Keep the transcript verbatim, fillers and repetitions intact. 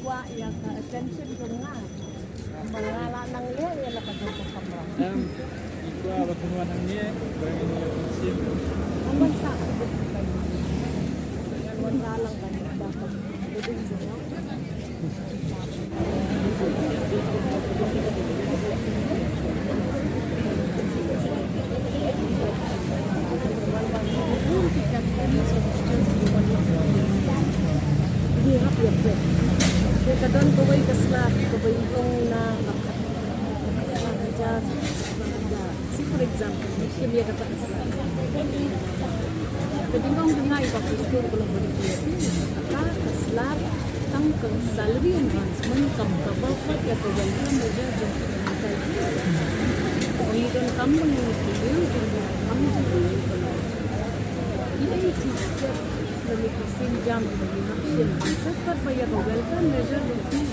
Kwah ïa ka attention jong nga. Ba nga la nang leh ïa la ka jong ka kamra. Em, i kwah ba phin wan hangne, ba ngin ïa pynshim. Amban sa ka bit ka. Wan ra lang ka bit ka. Bit jong nga. Ka don kawei ka slap kaba ïoh na ka, ka, ka, ka, si for example, ni shim ïa kata ka slap. Ka jingong jong nga i ba pyntur ka long bad ïa kata ka slap tang ka salary enhancement kam cover pat ïa ka welfare measure jong ki. Ong i donkam ba ngi ïa ki liu jong ki kam jong ki. Ki ei ki step na ki sienjam na ki action. Sat pat ba ïa ka welfare measure jong ki.